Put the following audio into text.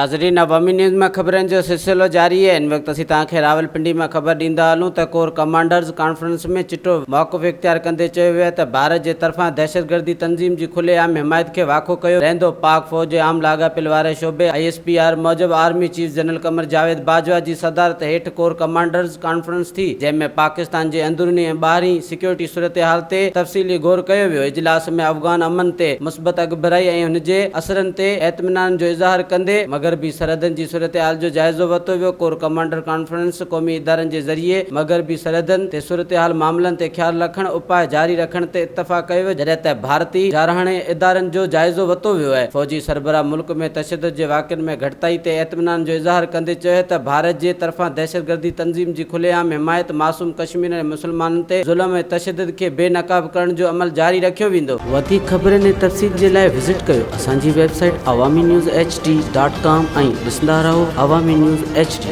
ناظرين عوامي نيوز مان خبرن جو سلسلو جاري آهي ان وقت اسين توهان کي راولپنڊي مان خبر ڏيندا هلون ته ڪور ڪمانڊرز ڪانفرنس ۾ چٽو موقف اختيار ڪندي چيو ويو آهي ته ڀارت جي طرفان دهشتگردي تنظيم جي کلي عام حمايت کي واکو ڪيو رهندو پاڪ فوج جي عام لاڳاپيل واري شعبي I S P R موجب army chief general Qamar Javed Bajwa جي صدارت هيٺ ڪور ڪمانڊرز ڪانفرنس ٿي جنهن ۾ پاڪستان جي اندروني ۽ ٻاهرين سيڪيورٽي صورتحال تي تفصيلي غور ڪيو ويو اجلاس ۾ افغان امن تي مثبت اڳڀرائي ۽ ان جي اثرن تي اطمينان جو اظهار ڪندي مغربي سرحدن جي صورتحال جو جائزو ورتو ويو. ڪور ڪمانڊر ڪانفرنس قومي ادارن جي ذريعي مغربي سرحدن تي صورتحال معاملن تي خيال رکڻ اپاء جاري رکڻ تي اتفاق ڪيو ويو جڏهن ته ڀارتي جارحاڻي ادارن جو جائزو ورتو ويو ۽ فوجي سربراهه ملڪ ۾ تشدد جي واقعن ۾ گهٽتائي تي اطمينان جو اظهار ڪندي چيو ته ڀارت جي طرفان دهشتگردي تنظيم جي کلي عام حمايت معصوم ڪشميرين ۽ مسلمانن تي ظلم ۽ تشدد کي بي نقاب ڪرڻ جو عمل جاري رکيو ويندو. وڌيڪ خبرن ۽ تفصيل جي لاء وزٽ ڪيو اسان جي website Awami news H D dot com ۽ ڏسندا رهو عوامي نيوز ايڇ ڊي.